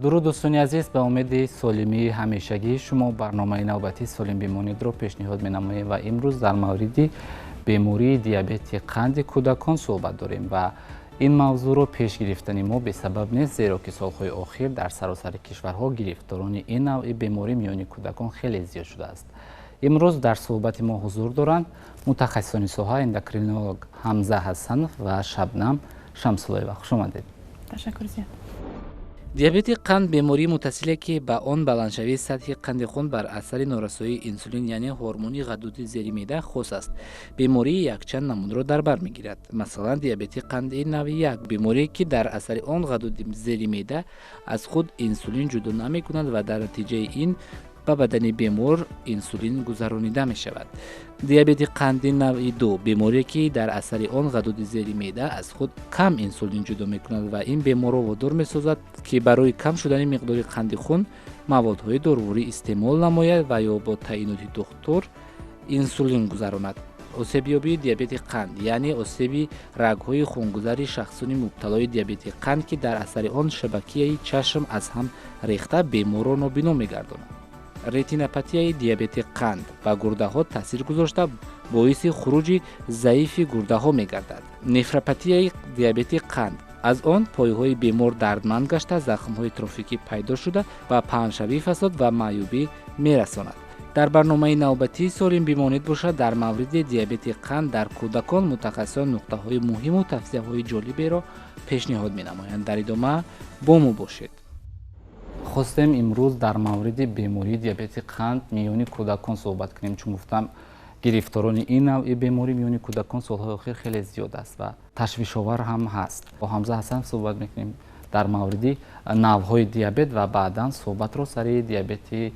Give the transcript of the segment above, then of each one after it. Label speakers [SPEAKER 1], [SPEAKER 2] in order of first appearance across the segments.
[SPEAKER 1] Дуруд, дӯстони азиз, ба умеди солимии ҳамешагии шумо барномаи навбатии «Солим бимонедро» пешниҳод менамоем ва имрӯз дар мавриди бемории диабети қанди кӯдакон суҳбат дорем. Ва ин мавзӯъро пеш гирифтани мо бесабаб нест, зеро ки солҳои охир дар саросари кишварҳо гирифторони ин навъи беморӣ миёни кӯдакон хеле зиёд шудааст. Имрӯз дар суҳбати мо ҳузур доранд мутахассисони соҳа, эндокринолог Ҳамза Ҳасанов ва Шабнам Шамсулоева. Хуш омадед.
[SPEAKER 2] Ташаккур зиёд.
[SPEAKER 1] Диабети қанд бемории мутасиле, ки ба он баландшавии сатҳи қанди хун бар асари норасоии инсулин, яъне ҳормони ғадуди зери меъда, хос аст. Бемории якчанд намудро дар бар мегирад. Масалан, диабети қанди навъи як, беморие, ки дар асари он ғадуди зери меъда аз худ инсулин ҷудо намекунад ва дар натиҷаи ин ба бадани бемор инсулин гузаронида мешавад. Диабети қанди навъи ду, беморие, ки дар асари он ғадуди зери меъда аз худ кам инсулин ҷудо мекунад ва ин беморро водор месозад, ки барои кам шудани миқдори қанди хун маводҳои доруворӣ истеъмол намояд ва ё бо таъиноти духтур инсулин гузаронад. Осебёбии диабети қанд, яъне осеби рагҳои хунгузари шахсони мубталои диабети қанд, ки дар асари он шабакияи чашм аз ҳам рехта, беморро нобино мегардонад. Ретинопатияи диабети қанд ба гурдаҳо таъсир гузошта, боиси хуруҷи заифи гурдаҳо мегардад. Нефропатияи диабети қанд, аз он пойҳои бемор дардманд гашта, захмҳои трофикӣ пайдо шуда, ба паҳншавии фасод ва маъюбӣ мерасонад. Дар барномаи навбатии «Солим бимонед» бошад, дар мавриди диабети қанд дар кӯдакон мутахассисон нуқтаҳои муҳиму тавсияҳои ҷолиберо пешниҳод менамоянд. Дар идома бо мо бошед. Хостем имрӯз дар мавриди бемории диабети қанд миёни кӯдакон суҳбат кунем, чун гуфтам, гирифторони ин навъи беморӣ миёни кӯдакон солҳои охир хеле зиёд аст ва ташвишовар ҳам ҳаст. Бо Ҳамза Ҳасан суҳбат мекунем дар мавриди навъҳои диабет ва баъдан суҳбатро сари диабети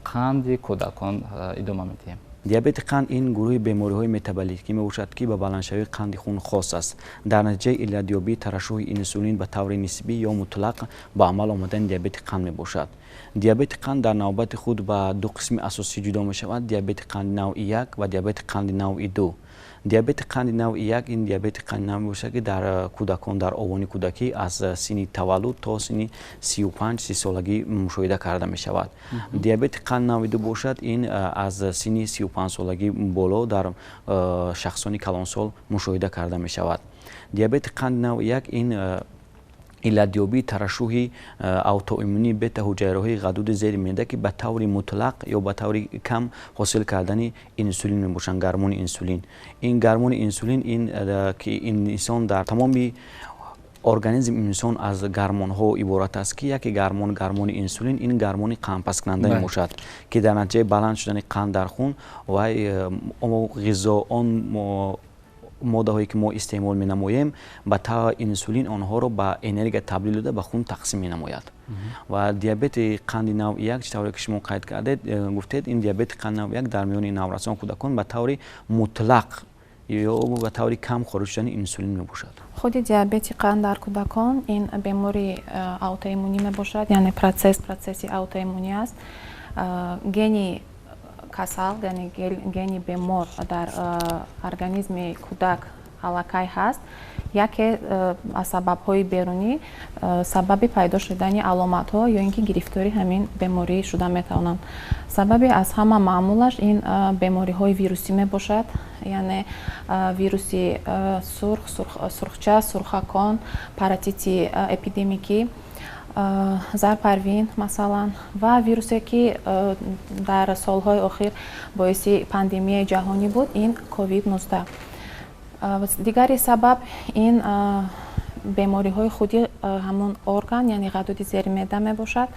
[SPEAKER 1] қанди кӯдакон идома медиҳем.
[SPEAKER 3] Диабети қанд ин гурӯҳи бемориҳои метаболикӣ мебошад, ки ба баландшавии қанди хун хос аст. Дар натиҷаи иллатёбии тарашшуҳи инсулин ба таври нисбӣ ё мутлақ ба амал омадани диабети қанд мебошад. Диабети қанд дар навбати худ ба ду қисми асосӣ ҷудо мешавад: диабети қанди навъи як ва диабети қанди навъи ду. Диабети қанди навъи як ин диабети қанди навъ мебошад, ки дар кӯдакон дар овони кӯдакӣ аз синни таваллуд то синни 35-30 солагӣ мушоҳида карда мешавад. Диабети қанди навъи ду бошад, ин аз синни 35 солагӣ боло дар шахсони калонсол мушоҳида карда мешавад. Диабети қанди навъи як ин иллатёбии тарашшуҳи аутоиммунии бета ҳуҷайраҳои ғадуди зери меъда, ки ба таври мутлақ ё ба таври кам ҳосил кардани инсулин мебошанд, гормони инсулин. Ин гормони инсулин ин ки инсон дар тамоми организм инсон аз гормонҳо иборат аст, ки яке гормон, гормони инсулин, ин гормони қандпасткунанда мебошад, ки дар натиҷаи баланд шудани қанд дар хун ва ғизо, он моддаҳое, ки мо истеъмол менамоем, ба инсулин онҳоро ба энергия табдил дода, ба хун тақсим менамояд. Ва диабети қанди навъи як, чӣ тавре ки шумо қайд кардед, гуфтед, ин диабети қанди навъи як дар миёни наврасон, кӯдакон ба таври мутлақ ё ба таври кам хориҷ шудани инсулин мебошад.
[SPEAKER 2] Худи диабети қанд дар кӯдакон ин бемории аутоиммунӣ мебошад, яъне процесси аутоиммунӣ аст. Гени касал, яъне гени бемор дар организми кӯдак аллакай ҳаст. Яке аз сабабҳои берунӣ сабаби пайдо шудани аломатҳо ё ин ки гирифтори ҳамин беморӣ шуда метавонанд. Сабаби аз ҳама маъмулаш ин бемориҳои вирусӣ мебошад, яъне вируси сурх, сурхча, сурхакон, паротити эпидемикӣ, зарпарвин масалан, ва вирусе, ки дар солҳои охир боиси пандемияи ҷаҳонӣ буд, ин COVID-19. Дигари сабаб ин бемориҳои худи ҳамон орган, яъне ғадуди зери меъда мебошад: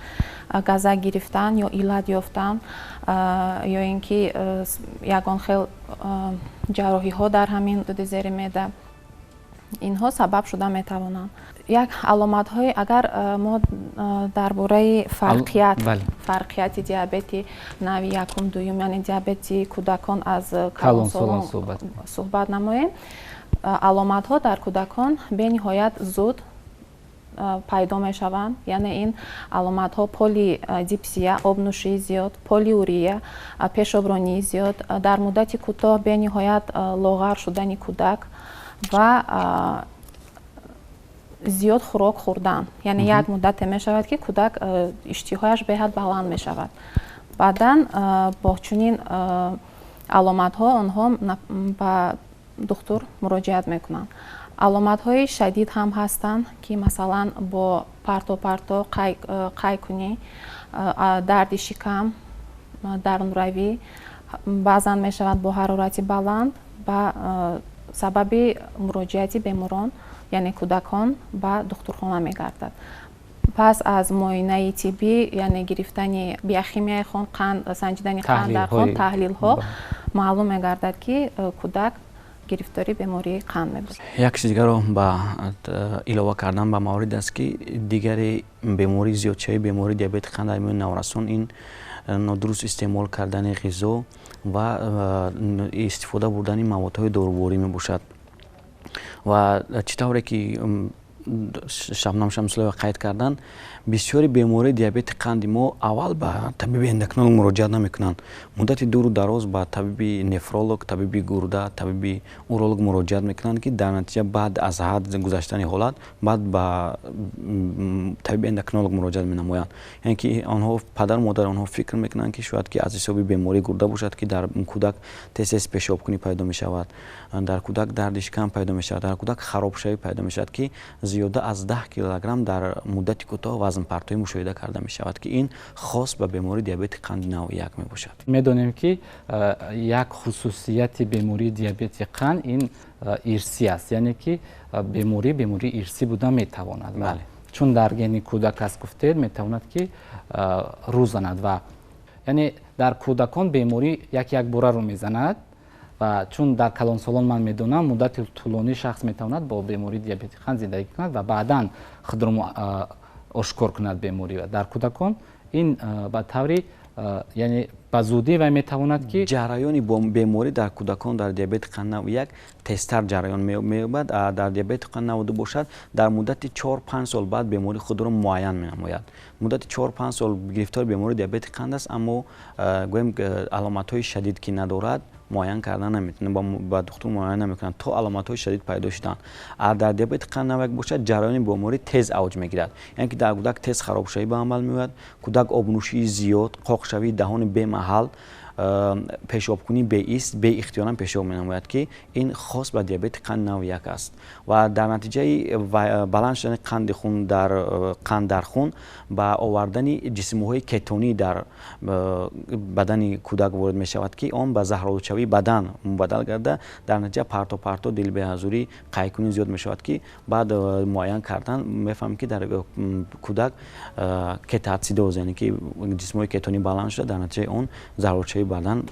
[SPEAKER 2] газак гирифтан ё иллат ёфтан, ё ин ки ягон хел ҷарроҳиҳо дар ҳамин ғадуди зери меъда. Инҳо сабаб шуда метавонанд. Як аломатҳои, агар мо дар бораи фарқияти диабети навъи якум, дуюм, яъне диабети кӯдакон аз калонсолон суҳбат намоем, аломатҳо дар кӯдакон бениҳоят зуд пайдо мешаванд. Яъне ин аломатҳо: полидипсия, обнӯшии зиёд, полиурия, пешобронии зиёд, дар муддати кӯтоҳ бениҳоят лоғар шудани кӯдак ва Зиёд хӯрок хӯрдан, яъне як муддате мешавад, ки кӯдак иштиҳояш беҳад баланд мешавад. Баъдан бо чунин аломатҳо онҳо ба духтур муроҷиат мекунанд. Аломатҳои шадид ҳам ҳастанд, ки масалан бо парто парто, қайкунӣ, дарди шикам, дарунравӣ, баъзан мешавад бо ҳарорати баланд, ба сабаби муроҷиати беморон, яъне кӯдакон, ба духтурхона мегардад. Пас аз муоинаи тиббӣ, яъне гирифтани биохимияи хун, қанд, санҷидани қанд дар хун, таҳлилҳо, маълум мегардад, ки кӯдак гирифтори бемории қанд мебошад.
[SPEAKER 3] Як чиз дигарро ба илова кардан ба маврид аст, ки дигари бемории зиёдшавии бемории диабети қанд дар миёни наврасон ин нодуруст истеъмол кардани ғизо ва истифода бурдани маводҳои доруворӣ мебошад. Ва чӣ тавре ки Шабнам Шамсулоева қайд карданд, бисёри бемории диабети қанди мо аввал ба табиби эндокринолог муроҷиат намекунанд. Муддати дуру дароз ба табиби нефролог, табиби гурда, табиби уролог муроҷиат мекунанд, ки дар натиҷа баъд аз ҳад гузаштани ҳолат баъд ба табиби эндокринолог муроҷиат менамоянд. Яъне ки онҳо, падару модари онҳо фикр мекунанд, ки шояд ки аз ҳисоби бемории гурда бошад, ки дар кӯдак тез тез пешобкунӣ пайдо мешавад, дар кӯдак дарди шикам пайдо мешавад, дар кӯдак харобшавӣ пайдо мешавад, ки зиёда аз 10 килограмм дар муддати кӯтоҳ вазнпартоӣ мушоҳида карда мешавад, ки ин хос ба бемории диабети қанди навъи як мебошад.
[SPEAKER 1] Медонем, ки як хусусияти бемории диабети қанд ин ирсӣ аст, яъне ки беморӣ ирсӣ буда метавонад. Чун дар гени кӯдак аст, гуфтед, метавонад, ки рӯ занад ва яъне дар кӯдакон беморӣ як якбора рӯ мезанад. Ва чун дар калонсолон, ман медонам, муддати тӯлонӣ шахс метавонад бо бемории диабети қанд зиндагӣ кунад ва баъдан худро ошкор кунад беморӣ, дар кӯдакон ин ба таври, яъне ба зудӣ вай метавонад ки
[SPEAKER 3] Ҷараёни беморӣ дар кӯдакон дар диабети қанд навъи як тезтар ҷараён меёбад. Дар диабети қанд навъи ду бошад, дар муддати 4-5 сол баъд беморӣ худро муайян менамояд. Муддати 4-5 сол гирифтори бемории диабети қанд аст, аммо гӯем, аломатҳои шадид ки надорад, муайян кардан наметавонад, ба духтур муайян намекунанд, то аломатҳои шадид пайдо шуданд. Дар диабети қанд навъи як бошад, ҷараёни беморӣ тез авҷ мегирад, яъне ки дар кӯдак тез харобшавӣ ба амал меояд, кӯдак обнӯшии зиёд, қоқшавии даҳони бемаҳал, пешобкунӣ беист, беихтиёран пешоб менамояд, ки ин хос ба диабети қанд навъи як аст. Ва дар натиҷаи баланд шудани қанди хун дар қанд дар хун ба овардани ҷисмҳои кетонӣ дар бадани кӯдак ворид мешавад, ки он ба заҳролудшавии бадан мубаддал гарда, дар натиҷа парто парто, дилбеҳазурӣ, қайкунӣ зиёд мешавад, ки баъд муайян кардан мефаҳмем, ки дар кӯдак кетоатсидоз, яъне ки ҷисмҳои кетонӣ баланд шуда, дар натиҷаи он заҳролудшавии бадан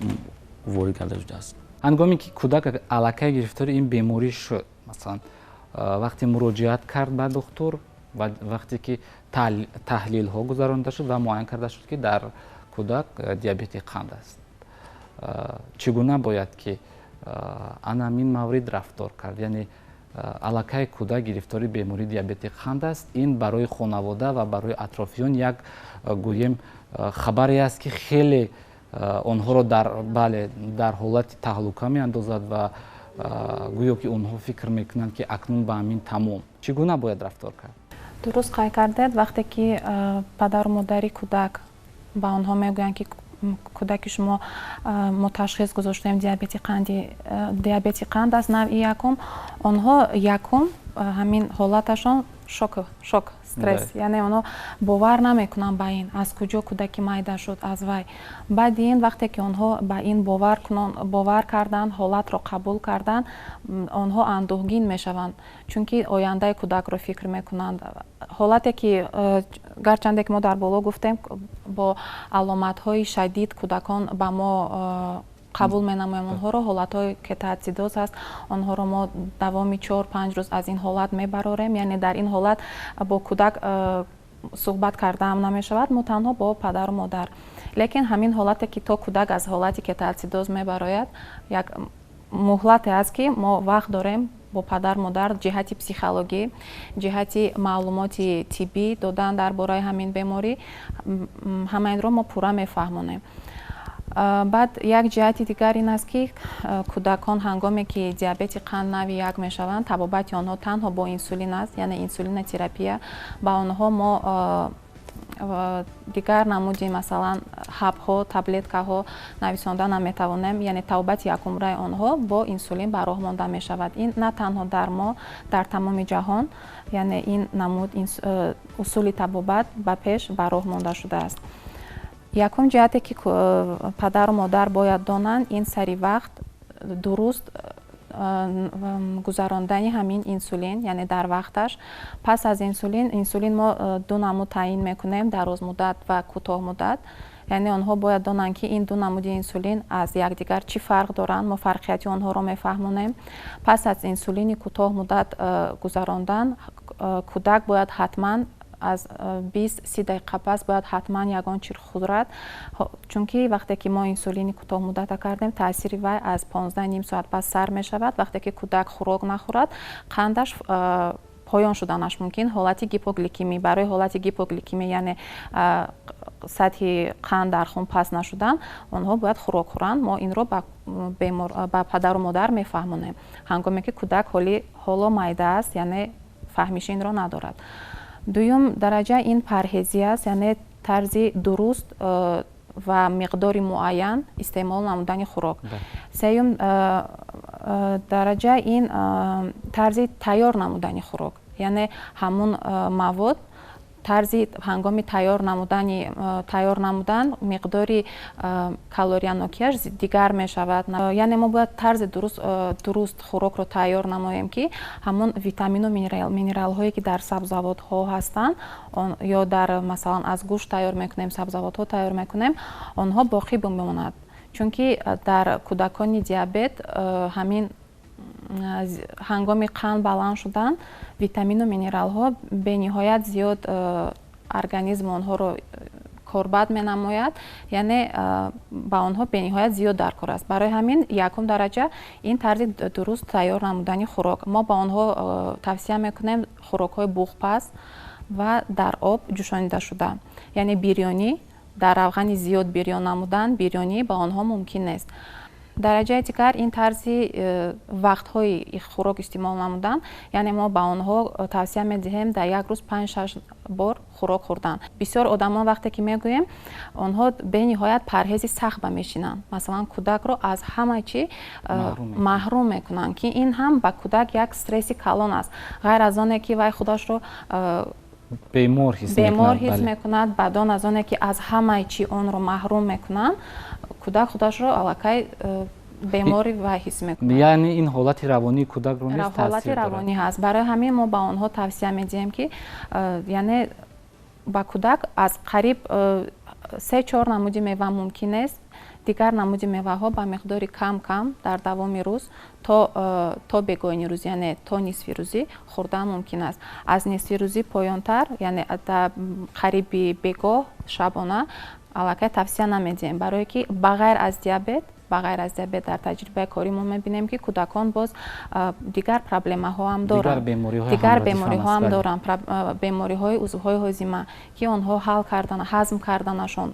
[SPEAKER 3] ворид карда шудааст.
[SPEAKER 1] Ҳангоме ки кӯдак аллакай гирифтори ин беморӣ шуд, масалан, вақте муроҷиат кард ба духтур ва вақте ки таҳлилҳо гузаронида шуд ва муайян карда шуд, ки дар кӯдак диабети қанд аст, чӣ гуна бояд ки ана ҳамин маврид рафтор кард? Яъне аллакай кӯдак гирифтори бемории диабети қанд аст. Ин барои хонавода ва барои атрофиён як, гӯем, хабаре аст, ки хеле онҳоро дар, бале, дар ҳолати таҳлука меандозад ва гӯё ки онҳо фикр мекунанд, ки акнун ба ҳамин тамом. Чӣ гуна бояд рафтор кард?
[SPEAKER 2] Дуруст қайд кардед. Вақте ки падару модари кӯдак ба онҳо мегӯянд, ки кӯдаки шумо мо ташхис гузоштем, диабети қанди, диабети қанд аст навъи якум, онҳо якум ҳамин ҳолаташон шок, стресс, яъне онҳо бовар намекунанд ба ин, аз куҷо кӯдаки майда шуд аз вай. Баъди ин, вақте ки онҳо ба ин бовар карданд, ҳолатро қабул карданд, онҳо андӯҳгин мешаванд, чунки ояндаи кӯдакро фикр мекунанд. Ҳолате ки гарчанде ки мо дар боло гуфтем, бо аломатҳои шадид кӯдакон ба мо қабул менамоем онҳоро, ҳолатҳои кетоатсидоз аст, онҳоро мо давоми 4-5 рӯз аз ин ҳолат мебарорем. Яъне дар ин ҳолат бо кӯдак суҳбат кардаам намешавад, мо танҳо бо падару модар. Лекин ҳамин ҳолате ки то кӯдак аз ҳолати кетоатсидоз мебарояд, як муҳлате аст, ки мо вақт дорем бо падар модар ҷиҳати психологӣ, ҷиҳати маълумоти тиббӣ додан дар бораи ҳамин беморӣ. Ҳама инро мо пурра мефаҳмонем. Баъд як ҷиҳати дигар ин аст, ки кӯдакон, ҳангоме ки диабети қанд навъи як мешаванд, табобати онҳо танҳо бо инсулин аст, яъне инсулинотерапия. Ба онҳо мо дигар намуди, масалан, ҳабҳо, таблеткаҳо нависонда наметавонем, яъне табобати якумраи онҳо бо инсулин ба роҳ монда мешавад. Ин на танҳо дар мо, дар тамоми ҷаҳон, яъне ин намуд усули табобат ба пеш ба роҳ монда шудааст. Якум ҷиҳате, ки падару модар бояд донанд, ин сари вақт дуруст гузарондани ҳамин инсулин, яъне дар вақташ. Пас аз инсулин мо ду намуд таъин мекунем: дарозмуддат ва кӯтоҳмуддат. Яъне онҳо бояд донанд, ки ин ду намуди инсулин аз якдигар чӣ фарқ доранд. Мо фарқияти онҳоро мефаҳмонем. Пас аз инсулини кӯтоҳмуддат гузарондан, кӯдак бояд ҳатман аз 20-30 дақиқа пас бояд ҳатман ягон чиз хӯрад, чунки вақте ки мо инсулини кӯтоҳмуддата кардем, таъсири вай аз 15, ним соат пас сар мешавад. Вақте ки кӯдак хӯрок нахӯрад, қандаш поён шуданаш мумкин, ҳолати гипогликемӣ. Барои ҳолати гипогликемӣ, яъне сатҳи қанд дар хун паст нашудан, онҳо бояд хӯрок хӯранд. Мо инро ба падару модар мефаҳмонем, ҳангоме ки кӯдак ҳоло майда аст, яъне фаҳмиши инро надорад. Дуюм дараҷа ин парҳезӣ аст, яъне тарзи дуруст ва миқдори муайян истеъмол намудани хӯрок. Сеюм дараҷа ин тарзи тайёр намудани хӯрок, яъне ҳамун мавод тарзи ҳангоми тайёр намудан миқдори калориянокиаш дигар мешавад. Яъне мо бояд тарзи дуруст хӯрокро тайёр намоем, ки ҳамон витамину минералҳое, ки дар сабзавотҳо ҳастанд ё дар, масалан, аз гӯшт тайёр мекунем, сабзавотҳо тайёр мекунем, онҳо боқӣ бимонад, чунки дар кӯдакони диабет ҳамин ҳангоми қанд баланд шудан витамину минералҳо бениҳоят зиёд организм онҳоро корбад менамояд, яъне ба онҳо бениҳоят зиёд даркор аст. Барои ҳамин якум дараҷа ин тарзи дуруст тайёр намудани хӯрок. Мо ба онҳо тавсия мекунем хӯрокҳои буғпаз ва дар об ҷӯшонида шуда, яъне бирёнӣ, дар равғани зиёд бирён намудан, бирёнӣ ба онҳо мумкин нест. Дараҷаи дигар ин тарзи вақтҳои хӯрок истеъмол намудан, яъне мо ба онҳо тавсия медиҳем дар як рӯз 5-6 бор хӯрок хӯрдан. Бисёр одамон, вақте ки мегӯем, онҳо бениҳоят парҳези сахт ба мешинанд, масалан, кӯдакро аз ҳама чӣ маҳрум мекунанд, ки ин ҳам ба кӯдак як стресси калон аст. Ғайр аз оне ки вай худашро
[SPEAKER 1] бемор ҳис
[SPEAKER 2] бемор ҳис мекунад, баъдон аз оне ки аз ҳамаи чӣ онро маҳрум мекунанд, кӯдак худашро аллакай бемори вай ҳис мекунад.
[SPEAKER 1] Яъне ин ҳолати равонии кӯдакро низ
[SPEAKER 2] ҳолати равонӣ ҳаст. Барои ҳамин мо ба онҳо тавсия медиҳем, ки яъне ба кӯдак аз қариб 3-4 намуди мева мумкин нест, дигар намуди меваҳо ба миқдори кам кам дар давоми рӯз то бегоҳини рӯз, яъне то нисфи рӯзӣ хӯрдан мумкин аст. Аз нисфи рӯзӣ поёнтар, яъне қариби бегоҳ, шабона аллакай тавсия намедиҳем, барое ки ба ғайр аз диабет дар таҷрибаи корӣ мо мебинем, ки кӯдакон боз дигар проблемаҳо ҳам доранд, дигар бемориҳо ҳам доранд, бемориҳои узвҳои ҳозима, ки онҳо ҳал кардан, ҳазм карданашон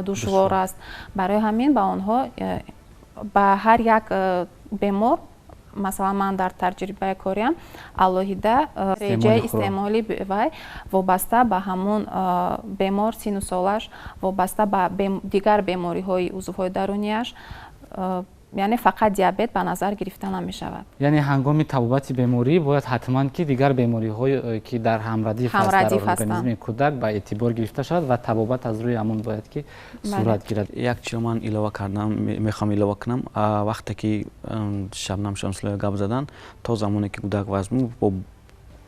[SPEAKER 2] душвор аст. Барои ҳамин ба онҳо ба ҳар як бемор, масалан, ман дар таҷрибаи кориам алоҳида реҷаи истеъмоли вай вобаста ба ҳамон бемор, сину солаш, вобаста ба дигар бемориҳои узвҳои дарунияш, яъне фақат диабет ба назар гирифта намешавад.
[SPEAKER 1] Яъне ҳангоми табобати беморӣ бояд ҳатман ки дигар бемориҳое, ки дар ҳамрадиф аст дар организми кӯдак, ба эътибор гирифта шавад ва табобат аз рӯи ҳамон бояд ки сурат гирад.
[SPEAKER 3] Як чиро ман илова кардам, мехоҳам илова кунам. Вақте ки Шабнам Шамсуллоева гап задан, то замоне ки кӯдак вазмун бо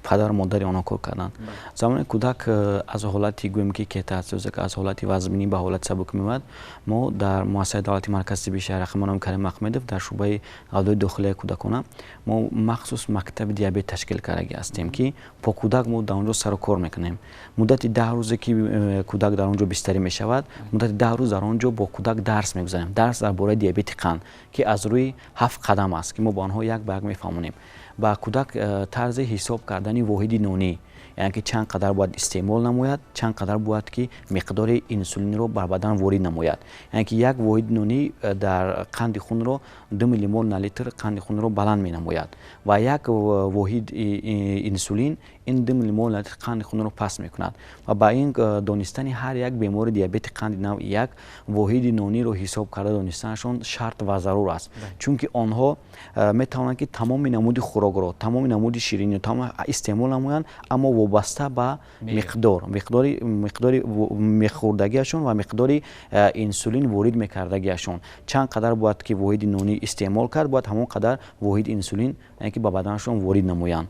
[SPEAKER 3] падару модари онҳо кор карданд, замоне кӯдак аз ҳолати, гӯем ки, кетоатидоза, аз ҳолати вазминӣ ба ҳолати сабук меояд, мо дар муассисаи давлати маркази тиббии шаҳри Рақим номи Карим Ахмедов, дар шӯъбаи ғадудҳои дохилияи кӯдакона мо махсус мактаби диабет ташкил кардагӣ ҳастем, ки бо кӯдак мо дар он ҷо сару кор мекунем. Муддати 10 рӯзе ки кӯдак дар он ҷо бистарӣ мешавад, муддати 10 рӯз дар он ҷо бо кӯдак дарс мегузарем, дарс дар бораи диабети қанд, ки аз рӯи ҳафт қадам аст, ки мо ба онҳо як ба як мефаҳмонем, ба кӯдак тарзи ҳисоб кардани воҳиди нонӣ. Яъне ки чанд қадар бояд истеъмол намояд, чанд қадар бояд ки миқдори инсулинро бар бадан ворид намояд. Яъне ки як воҳиди нонӣ дар қанди хунро 2 миллимол на литр қанди хунро баланд менамояд ва як воҳид инсулин ин 2 миллимол на литр қанди хунро паст мекунад. Ва ба ин донистани ҳар як бемори диабети қанди навъи як воҳиди нониро ҳисоб карда донистанашон шарт ва зарур аст, чунки онҳо метавонанд ки тамоми намуди хӯрокро, тамоми намуди шириниро истеъмол намоянд, аммо вобаста ба миқдор, миқдори мехӯрдагиашон ва миқдори инсулин ворид мекардагиашон. Чанд қадар бояд ки воҳиди нонӣ истеъмол кард, бояд ҳамон қадар воҳиди инсулин яъне ки ба баданашон ворид намоянд.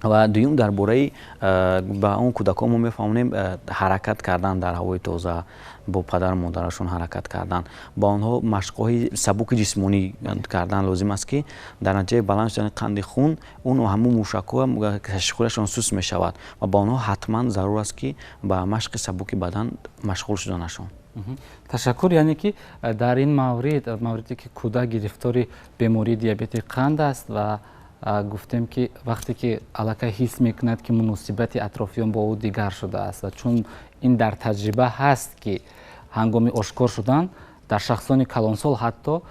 [SPEAKER 3] Ва дуюм, дар бораи ба он кӯдакон мо мефаҳмонем ҳаракат кардан дар ҳавои тоза, бо падару модарашон ҳаракат кардан, ба онҳо машқҳои сабуки ҷисмонӣ кардан лозим аст, ки дар натиҷаи баланд шудани қанди хун он ҳамун мушакҳо ташаккулашон суст мешавад ва ба онҳо ҳатман зарур аст, ки ба машқи сабуки бадан машғул шуданашон.
[SPEAKER 1] Ташаккур. Яъне ки дар ин маврид, мавриде ки кӯдак гирифтори бемории диабети қанд аст ва гуфтем, ки вақте ки аллакай ҳис мекунад, ки муносибати атрофиён бо ӯ дигар шудааст, ва чун ин дар таҷриба ҳаст, ки ҳангоми ошкор шудан дар шахсони калонсол ҳатто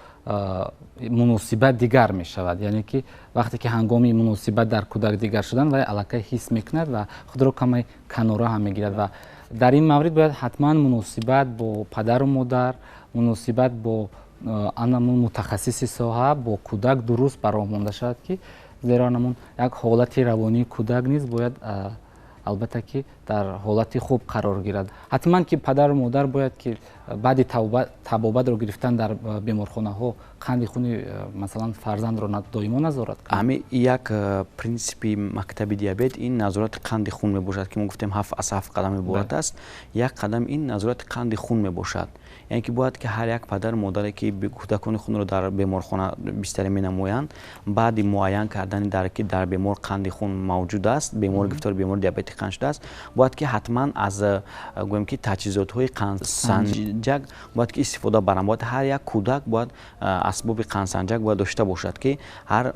[SPEAKER 1] муносибат дигар мешавад. Яъне ки вақте ки ҳангоми муносибат дар кӯдак дигар шудан, вай аллакай ҳис мекунад ва худро каме канора ҳам мегирад. Ва дар ин маврид бояд ҳатман муносибат бо падару модар, муносибат бо анамун мутахассиси соҳа бо кӯдак дуруст ба роҳ монда шавад, ки зеро анамун як ҳолати равонии кӯдак низ бояд албатта ки дар ҳолати хуб қарор гирад. Ҳатман ки падару модар бояд ки баъди табобатро гирифтан дар беморхонаҳо қанди хуни, масалан, фарзандро доимо назорат
[SPEAKER 3] кунад. Ҳамин як принсипи мактаби диабет ин назорати қанди хун мебошад, ки мо гуфтем аз ҳафт қадам иборат аст. Як қадам ин назорати қанди хун мебошад. Яъне ки бояд ки ҳар як падару модаре ки кӯдакони хунро дар беморхона бистарӣ менамоянд, баъди муайян кардани дар ки дар бемор қанди хун мавҷуд аст, бемор гирифтори бемори диабети қанд шудааст, бояд ки ҳатман аз, гӯем ки, таҷҳизотҳои қандсанҷак бояд ки истифода баранд. Бояд ҳар як кӯдак бояд асбоби қандсанҷак бояд дошта бошад, ки ҳар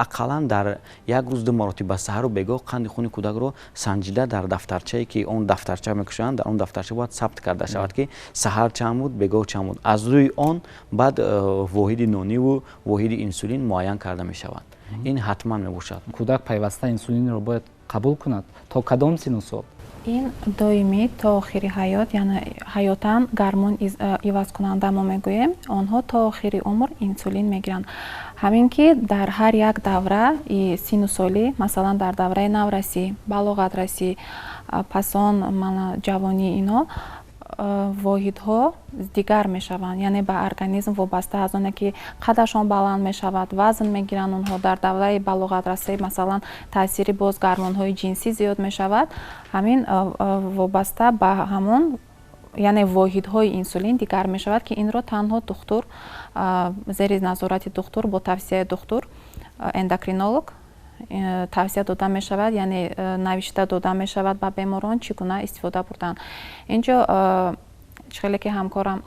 [SPEAKER 3] ақаллан дар як рӯз ду маротиба, саҳару бегоҳ, қанди хуни кӯдакро санҷида, дар дафтарчае ки он дафтарча мекушоянд, дар он дафтарча бояд сабт карда шавад, ки саҳар чанд буд, бегоҳ чанд буд. Аз рӯи он баъд воҳиди нониву воҳиди инсулин муайян карда мешавад. Ин ҳатман мебошад.
[SPEAKER 1] Кӯдак пайваста инсулинро бояд қабул кунад то кадом синну сол?
[SPEAKER 2] Ин доимӣ, то охири ҳаёт, яъне ҳаётан гормон ивазкунанда мо мегӯем. Онҳо то охири умр инсулин мегиранд. Ҳамин ки дар ҳар як давраи синну солӣ, масалан, дар давраи наврасӣ, балоғатрасӣ, пасон мана ҷавонӣ, ино воҳидҳо дигар мешаванд, яъне ба организм вобаста аз оне ки қадашон баланд мешавад, вазн мегиранд онҳо. Дар давраи балоғатрасӣ, масалан, таъсири боз гормонҳои ҷинсӣ зиёд мешавад. Ҳамин вобаста ба ҳамон, яъне воҳидҳои инсулин дигар мешавад, ки инро танҳо духтур, зери назорати духтур, бо тавсияи духтур эндокринолог тавсия дода мешавад, яъне навишта дода мешавад ба беморон, чӣ гуна истифода бурдан. Инҷо чӣ хеле ки ҳамкорам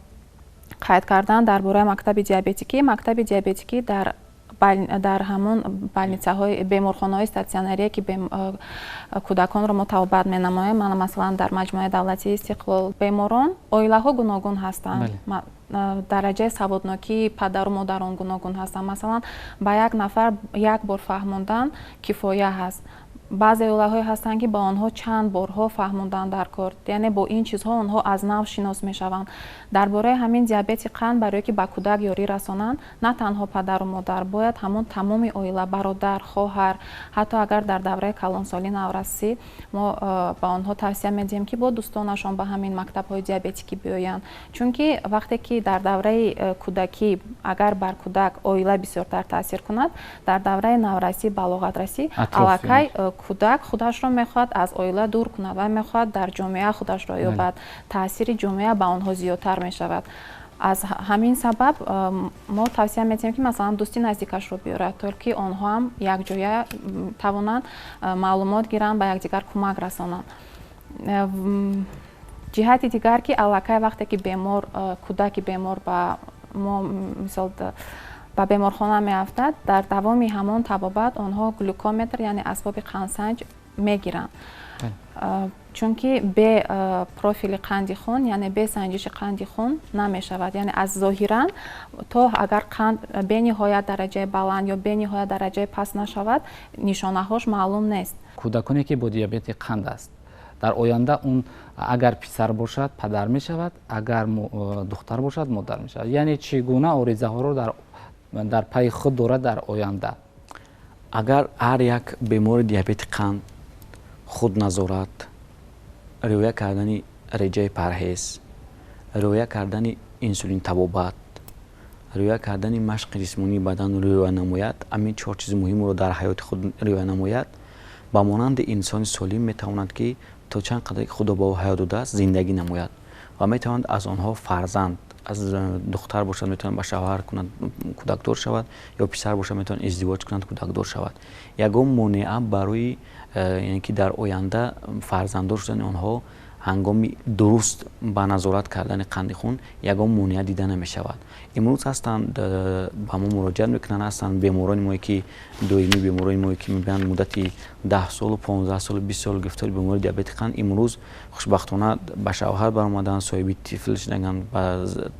[SPEAKER 2] қайд карданд дар бораи мактаби диабетикӣ, мактаби диабетикӣ дар ҳамон больницаҳои, беморхонаҳои статсионарие, ки кӯдаконро мо табобат менамоем, мана, масалан, дар маҷмӯаи давлатии Истиқлол, беморон оилаҳо гуногун ҳастанд, дараҷаи саводнокии падару модарон гуногун ҳастанд. Масалан, ба як нафар як бор фаҳмондан кифоя ҳаст, баъзе оилаҳое ҳастанд, ки ба онҳо чанд борҳо фаҳмондан дар кор, яъне бо ин чизҳо онҳо аз нав шинос мешаванд. Дар бораи ҳамин диабети қанд, барое ки ба кӯдак ёрӣ расонанд, на танҳо падару модар, бояд ҳамон тамоми оила, бародар, хоҳар, ҳатто агар дар давраи калонсолӣ, наврасӣ, мо ба онҳо тавсия медиҳем, ки бо дӯстонашон ба ҳамин мактабҳои диабетикӣ биёянд. Чунки вақте ки дар давраи кӯдакӣ агар бар кӯдак оила бисёртар таъсир кунад, дар давраи наврасӣ, балоғатрасӣ аллакай кӯдак худашро мехоҳад аз оила дур кунад ва мехоҳад дар ҷомеа худашро ёбад, таъсири ҷомеа ба онҳо зиёдтар мешавад. Аз ҳамин сабаб мо тавсия медиҳем, ки, масалан, дӯсти наздикашро биёрад, то ки онҳо ҳам якҷоя тавонанд маълумот гиранд, ба якдигар кӯмак расонанд. Ҷиҳати дигар, ки аллакай вақте ки бемор, кӯдаки бемор ба мо, мисол, ба беморхона меафтад, дар давоми ҳамон табобат онҳо глюкометр, яъне асбоби қандсанҷ Мегиранд, чунки бе профили қанди хун, яъне бе санҷиши қанди хун намешавад. Яъне аз зоҳиран то агар қанд бениҳоят дараҷаи баланд ё бениҳоят дараҷаи паст нашавад, нишонаҳош маълум нест.
[SPEAKER 1] Кӯдаконе, ки бо диабети қанд аст, дар оянда он агар писар бошад, падар мешавад, агар духтар бошад, модар мешавад, яъне чӣ гуна оризаҳоро дар пайи худ дорад дар оянда?
[SPEAKER 3] Агар ҳар як бемори диабети қанд худназорат, риоя кардани реҷаи парҳез, риоя кардани инсулин табобат, риоя кардани машқи ҷисмонии бадан риоя намояд, ҳамин чор чизи муҳимро дар ҳаёти худ риоя намояд, ба монанди инсони солим метавонад, ки то чанд қадре Худо ба ӯ ҳаёт додааст, зиндагӣ намояд ва метавонад аз онҳо фарзанд, аз духтар бошад, метавонад ба шавҳар кунад, кӯдакдор шавад, ё писар бошад, метавонад издивоҷ кунад, кӯдакдор шавад. Ягон монеа барои яъне ки дар оянда фарзанддор шудани онҳо ҳангоми дуруст ба назорат кардани қанди хун ягон монеа дида намешавад. Имрӯз ҳастанд, ба мо муроҷиат мекунанд, ҳастанд беморони мое, ки доимӣ беморони мое, ки мебинанд, муддати 10 солу, 15 солу, 20 сол гирифтори бемории диабети қанд, имрӯз хушбахтона ба шавҳар баромаданд, соҳиби тифл шуданд,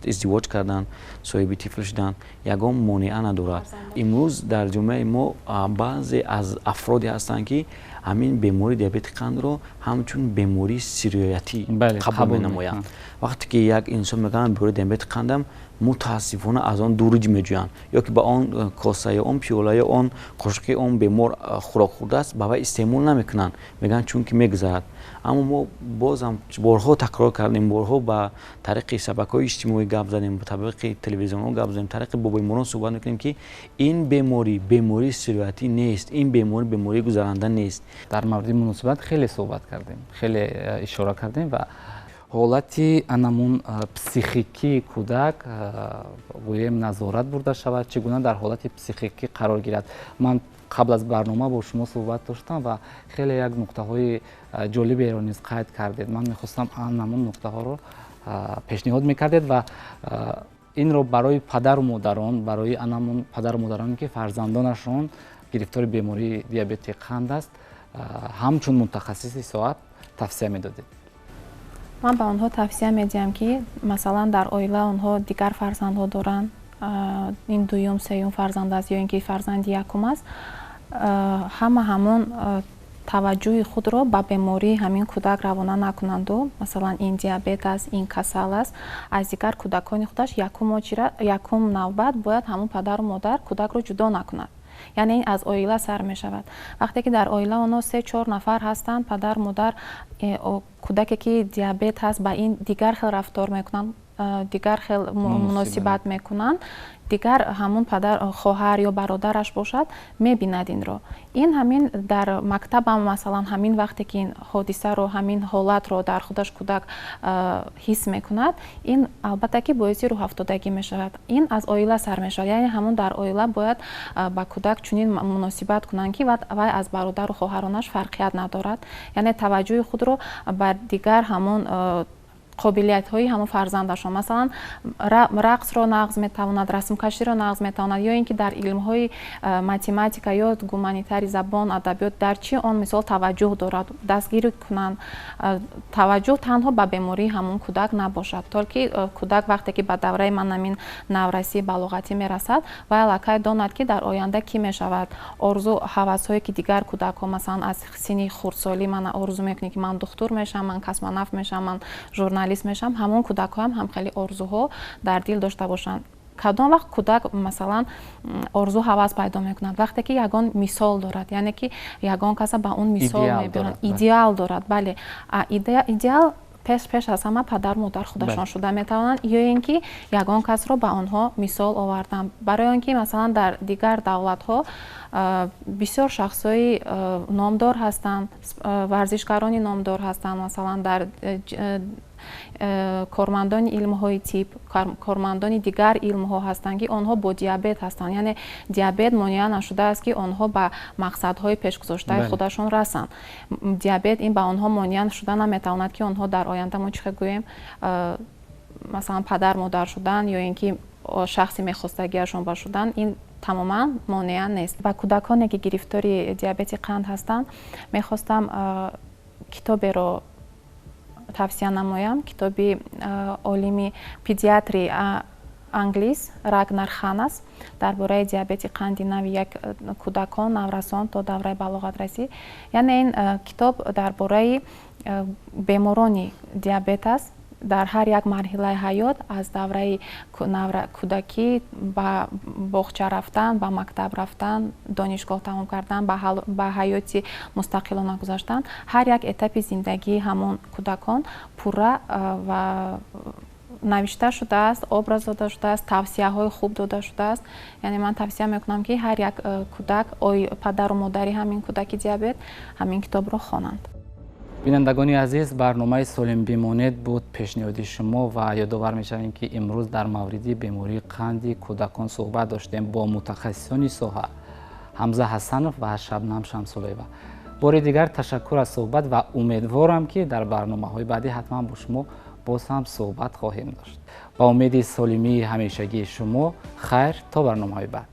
[SPEAKER 3] издивоҷ карданд, соҳиби тифл шуданд, ягон монеа надорад. Имрӯз дар ҷомеаи мо баъзе аз афроде ҳастанд, ки ҳамин бемории диабети қандро ҳамчун бемории сироятӣ қабул менамоянд. Вақте ки як инсон мегӯянд, бемории диабети қандам, мутаассифона, аз он дуруҷ меҷӯянд ё ки ба он коса ё он пиёла ё он қошуқи он бемор хӯрок хӯрдааст, ба вай истеъмол намекунанд, мегӯянд, чунки мегузарад. Аммо мо бозам борҳо такрор кардем, борҳо ба тариқи шабакаҳои иҷтимоӣ гап задем, ба тариқи телевизионҳо гап задем, тариқи бо беморон суҳбат мекунем, ки ин беморӣ бемории сироятӣ нест, ин беморӣ бемории гузаранда нест.
[SPEAKER 1] Дар мавриди муносибат хеле суҳбат кардем, хеле ишора кардем ва ҳолати анамун психикии кӯдак, гӯем, назорат бурда шавад, чӣ гуна дар ҳолати психикӣ қарор гирад. Ман қабл аз барнома бо шумо суҳбат доштам ва хеле як нуқтаҳои ҷолиберо низ қайд кардед. Ман мехостам, анамун нуқтаҳоро пешниҳод мекардед ва инро барои падару модарон, барои анамун падару модароне, ки фарзандонашон гирифтори бемории диабети қанд аст, ҳамчун мутахассиси соҳа тавсия медодед.
[SPEAKER 2] Ман ба онҳо тавсия медиҳам, ки масалан дар оила онҳо дигар фарзандҳо доранд, ин дуюм, сеюм фарзанд аст ё ин ки фарзанди якум аст, ҳама ҳамон таваҷҷӯҳи худро ба бемории ҳамин кӯдак равона накунанду, масалан, ин диабет аст, ин касал аст. Аз дигар кӯдакони худаш якум навбат бояд ҳамон падару модар кӯдакро ҷудо накунад. Яъне ин аз оила сар мешавад. Вақте ки дар оила онҳо се, чор нафар ҳастанд, падар, модар, кӯдаке ки диабет ҳаст, ба ин дигар хел рафтор мекунанд, дигар хел муносибат мекунанд. Дигар ҳамун падар, хоҳар ё бародараш бошад, мебинад инро. Ин ҳамин дар мактабам, масалан, ҳамин вақте ки ин ҳодисаро, ҳамин ҳолатро дар худаш кӯдак ҳис мекунад, ин албатта ки боиси рӯҳафтодагӣ мешавад. Ин аз оила сар мешавад. Яъне ҳамун дар оила бояд ба кӯдак чунин муносибат кунанд, ки вай аз бародару хоҳаронаш фарқият надорад. Яъне таваҷҷӯҳи худро ба дигар ҳамон қобилиятҳои ҳамон фарзандашон, масалан, рақсро нағз метавонад, расмкаширо нағз метавонад ё ин ки дар илмҳои математика ё гуманитари, забон, адабиёт, дар чӣ он мисол таваҷҷӯҳ дорад, дастгирӣ кунанд. Таваҷҷӯҳ танҳо ба бемории ҳамон кӯдак набошад, то ки кӯдак вақте ки ба давраи манамин наврасӣ, балоғатӣ мерасад, вай аллакай донад, ки дар оянда кӣ мешавад. Орзу ҳавасҳое ки дигар кӯдакҳо, масалан, аз синни хурдсолӣ ман орзу мекунӣ, ки ман духтур мешавам, ман космонавт мешавам, ман журналист мешавам, ҳамон кӯдакҳоам ҳам хеле орзуҳо дар дил дошта бошанд. Кадом вақт кӯдак, масалан, орзу ҳавас пайдо мекунад? Вақте ки ягон мисол дорад, яъне ки ягон каса ба он мисол мебиёрад, идеал дорад. Бале, идеал пеш аз ҳама падару модар худашон шуда метавонанд ё ин ки ягон касро ба онҳо мисол овардан. Барои он ки, масалан, дар дигар давлатҳо бисёр шахсҳои номдор ҳастанд, варзишгарони номдор ҳастанд, масалан, дар кормандони илмҳои тиб, кормандони дигар илмҳо ҳастанд, ки онҳо бо диабет ҳастанд. Яъне диабет монеа нашудааст, ки онҳо ба мақсадҳои пешгузоштаи худашон расанд. Диабет ин ба онҳо монеа шуда наметавонад, ки онҳо дар оянда, мо чӣ хел гӯем, масалан, падар, модар шудан ё ин ки шахси мехостагиашон ба шудан ин Тамоман монеа нест. Ба кӯдаконе, ки гирифтори диабети қанд ҳастанд, мехостам китоберо тавсия намоям, китоби олими педиатри англис Рагнар Ханас дар бораи диабети қанди нави як, кӯдакон, наврасон то давраи балоғатрасӣ. Яъне ин китоб дар бораи беморони диабет аст дар ҳар як марҳилаи ҳаёт, аз давраи кӯдакӣ, ба боғча рафтан, ба мактаб рафтан, донишгоҳ тамом кардан, ба ҳаёти мустақилона гузаштан. Ҳар як этапи зиндагии ҳамон кӯдакон пурра ва навишта шудааст, образ дода шудааст, тавсияҳои хуб дода шудааст. Яъне ман тавсия мекунам, ки ҳар як кӯдак, падару модари ҳамин кӯдаки диабет ҳамин китобро хонанд.
[SPEAKER 1] Бинандагони азиз, барномаи «Солим бимонед» буд пешниҳоди шумо ва ёдовар мешавем, ки имрӯз дар мавриди бемории қанди кӯдакон суҳбат доштем бо мутахассисони соҳа Ҳамза Ҳасанов ва Шабнам Шамсулоева. Бори дигар ташаккур аз суҳбат ва умедворам, ки дар барномаҳои баъдӣ ҳатман бо шумо боз ҳам суҳбат хоҳем дошт. Ба умеди солимии ҳамешагии шумо, хайр, то барномаҳои баъд.